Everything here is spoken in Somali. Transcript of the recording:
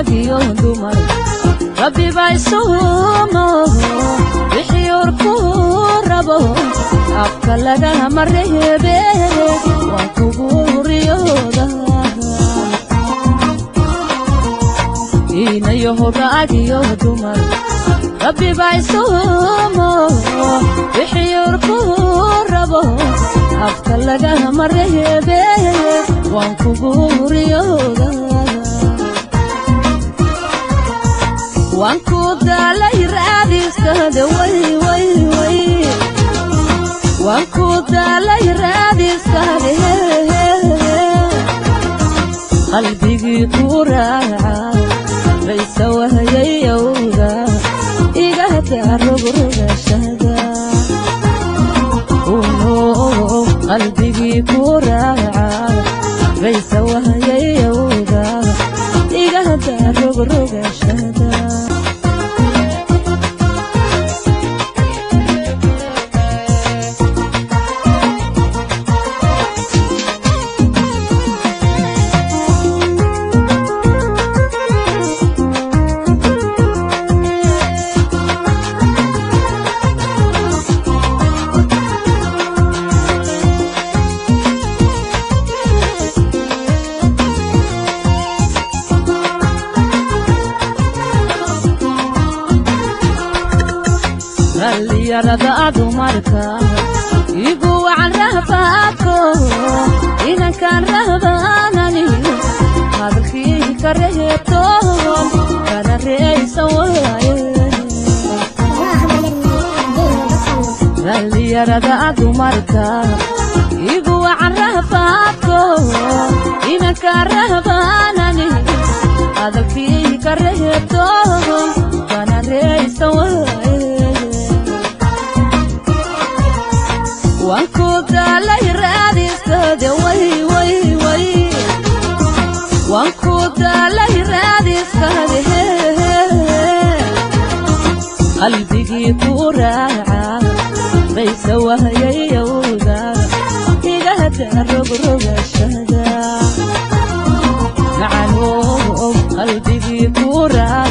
Rag iyo dumar Rabbi baa isumo, wixii urku rabo afka lagama reebe, waan kugu riyooda. Inayaho rag iyo dumar Rabbi baa isumo, wixii urku rabo afka lagama reebe, waan kugu riyooda. Waan ku daalay raadiskada, way way way, waan ku daalay raadiskada. Qalbigii ku raaca laysa wahayayowga, igahada rogrogashada. Qalbigii ku raaca laysa wahayayowga, igahada rogrogashada. Dhallinyarada dumarka igu wacan rahbaadko, inankaan rahbaanani hadalkii ka reebtoon kana reeysan waaye. Dhallinyarada dumarka igu wacan rahbaadko, inankaan rahbaanani hadalkii ka reebtoon kana reeysan waaye. Waan ku daalay raadiskada, way way way, waan ku daalay raadiskada. Qalbigii ku raaca laysa wahayayowga, igahada rogrogashada. Macanow qalbigii ku raaca.